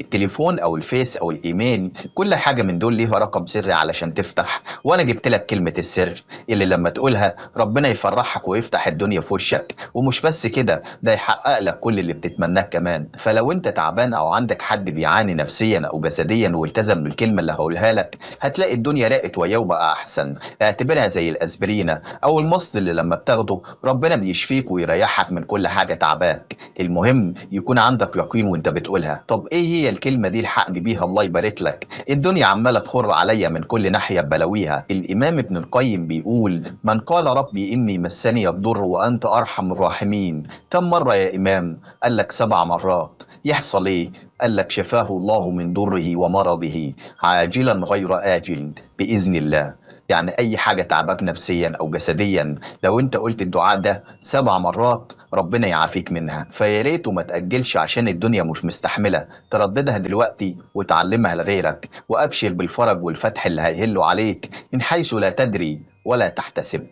التليفون او الفيس او الايميل، كل حاجة من دول ليها رقم سري علشان تفتح. وانا جبت لك كلمة السر اللي لما تقولها ربنا يفرحك ويفتح الدنيا في وشك، ومش بس كده، ده يحقق لك كل اللي بتتمناه كمان. فلو انت تعبان او عندك حد بيعاني نفسيا او جسديا والتزم بالكلمة اللي هقولها لك، هتلاقي الدنيا راقت وياه وبقى احسن. اعتبرها زي الاسبرينة او المصل اللي لما بتاخده ربنا بيشفيك ويريحك من كل حاجة تعباك. المهم يكون عندك يقين وانت بتقولها. طب ايه هي الكلمة دي؟ الحقني بيها الله يبارك لك، الدنيا عمالة تخر عليا من كل ناحية بلاويها. الامام ابن القيم بيقول: من قال ربي اني مسني الضر وانت ارحم الراحمين. كم مرة يا امام؟ قال لك 7 مرات. يحصل ايه؟ قال لك شفاه الله من ضره ومرضه عاجلا غير آجل بإذن الله. يعني أي حاجة تعبك نفسيا أو جسديا، لو أنت قلت الدعاء ده 7 مرات ربنا يعافيك منها. فيا ريت وما تأجلش عشان الدنيا مش مستحملة، ترددها دلوقتي وتعلمها لغيرك، وأبشر بالفرج والفتح اللي هيهلوا عليك من حيث لا تدري ولا تحتسب.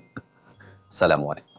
سلام عليكم.